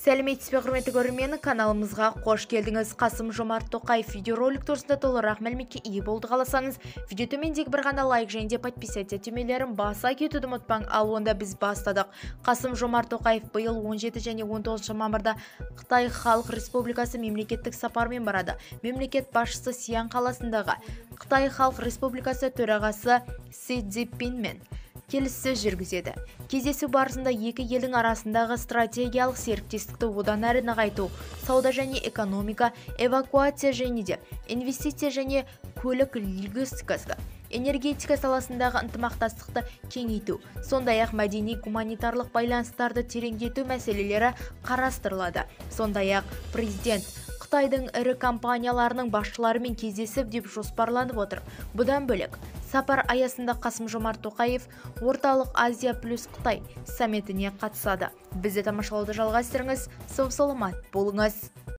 Сәлеметсіз бе, құрметті көрермен, каналымызға қош келдіңіз. Қасым-Жомарт Тоқаев видеоролик турасында толығырақ мәліметке ие болды қаласаңыз, видео төмендегі бір ғана лайк және де подписаться түймелерін баса кетуді ұмытпаң. Ал онда біз бастадық. Қасым-Жомарт Тоқаев биыл 17 және 19 мамырда Қытай Халық Республикасы мемлекеттік сапармен барады. Мемлекет басшысы Сиан қаласындағы Қытай Халық Республикасы төрағасы Си Цзиньпинмен келіссөз жүргізеді. Кездесу барысында екі елдің арасындағы стратегиялық серіктестікті одан әрі нығайту, сауда және экономика, эвакуация және де инвестиция және көлік логистикасы, энергетика саласындағы ынтымақтастықты кеңейту, сондай-ақ мәдени-гуманитарлық байланыстарды тереңдету мәселелері қарастырылады. Сондай-ақ президент Қытайдың ірі компанияларының басшыларымен кездесіп деп жоспарланып отыр. Бұдан бөлек, сапар аясында Қасым-Жомарт Тоқаев Орталық Азия плюс Қытай саммитіне қатысады. Бізді тамашалауды жалғастырыңыз, сау саламат болыңыз.